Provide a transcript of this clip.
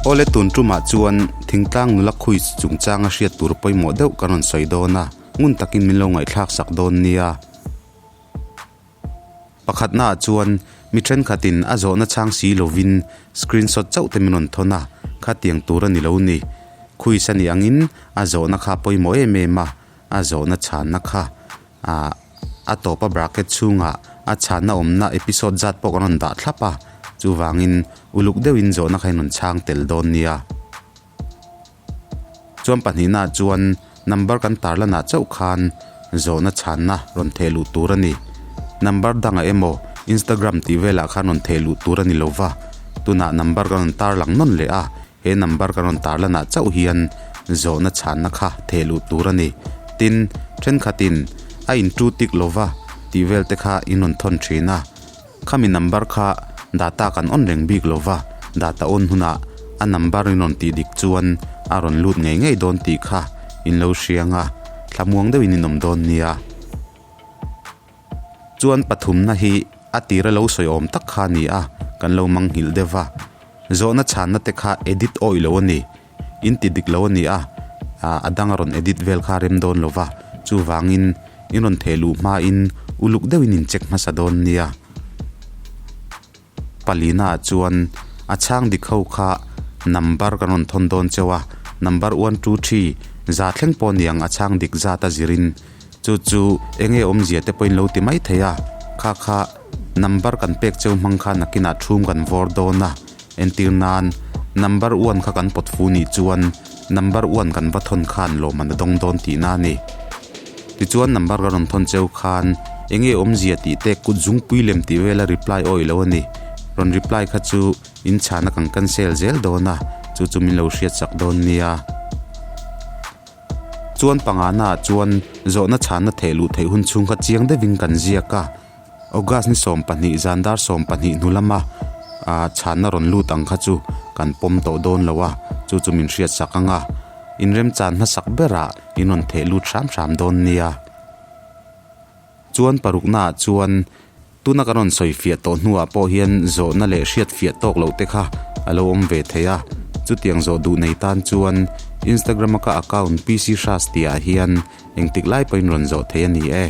Awle tun tumah chuan thingtlang nula quiz chungchanga hriat tur pawimawh deuh kan rawn sawi dawn a, ngun takin min lo ngaihthlak sak dawn nia. Pakhatnaah chuan mi thenkhatin a zawhna chhang si lovin screenshot chauh te min rawn thawn a, khatiang tur a ni lo ni. Quiz a nih angin a zawhna kha a pawimawh em em a, a zawhna chhanna kha ah a tawpa bracket chhungah a chhanna awmna episode zat pawh kan rawn dah thlap a, chuvangin uluk deuhin zawhna kha in rawn chhang tel dawn nia. Chuan pahnihnaah chuan number kan tarlanah chauh khan zawhna chhanna rawn theh luh tur a ni. Number dangah emaw Instagram tih velah khan rawn theh luh tur a ni lo va, tunah number kan rawn tarlang nawn leh a, he number kan rawn tarlanah chauh hian zawhna chhanna kha theh luh tur a ni. Tin, thenkhatin a in tu tik lo va tih vel te kha in rawn thawn thin a, Khami number kha data kan on reng bik lo va, data on hunah a number in rawn tih dik chuan a rawn lut ngei ngei dawn tih kha in lo hria ang a, thlamuang deuhin in awm dawn nia. Chuan pathumna hi a tira lo sawi awm tak kha a ni a, kan lo manghilh deuh va. Zawhna chhanna te kha edit awih lo a ni, in ti dik lo a ni a, a dang a rawn edit vel kha a rem dawn lo va, chuvangin in rawn theh luh hmain uluk deuhin in check hmasa dawn nia. Palina ah chuan a chhang dik ho kha number kan rawn thawn dawn cheu a, number one two three za thleng pawh niang a chhang dik zat a zirin chu chu eng nge awmzia te pawhin lo ti mai thei a, kha kha number kan pek cheu hmang khan nakinah thum kan vawr dawn a. Entir nan, number one kha kan pawt fu nih chuan number one kan va thawn khan lawmman a dawng dawn tihna a ni. Tichuan number ka rawn thawn cheu khan eng nge awmzia tih te kut zungpui lem tih vela reply awih lo a ni. Rawn reply kha chu in chhana kan cancel zel dawn a, chu chu min lo hriatsak dawn nia. Chuan pangana ah chuan zawhna chhanna theh luh theih hun chhung kha chiang deuhin kan ziak a. August ni 12 zan dar 12 hnu lama ah chhanna rawn lut ang kha chu kan pawm tawh dawn lo a, chu chu min hriat sak ang a, inremchan hmasak berah in rawn theh lut hram hram dawn nia. Chuan parukna ah chuan tuna kan rawn sawi fiah tawh hnuah pawh hian zawhna leh hriat fiah tawk loh te kha a lo awm ve thei a, chutiang zawh duh nei tan chuan Instagram a ka account pchrus tih ah hian engtik lai pawhin rawn zawh thei a ni e.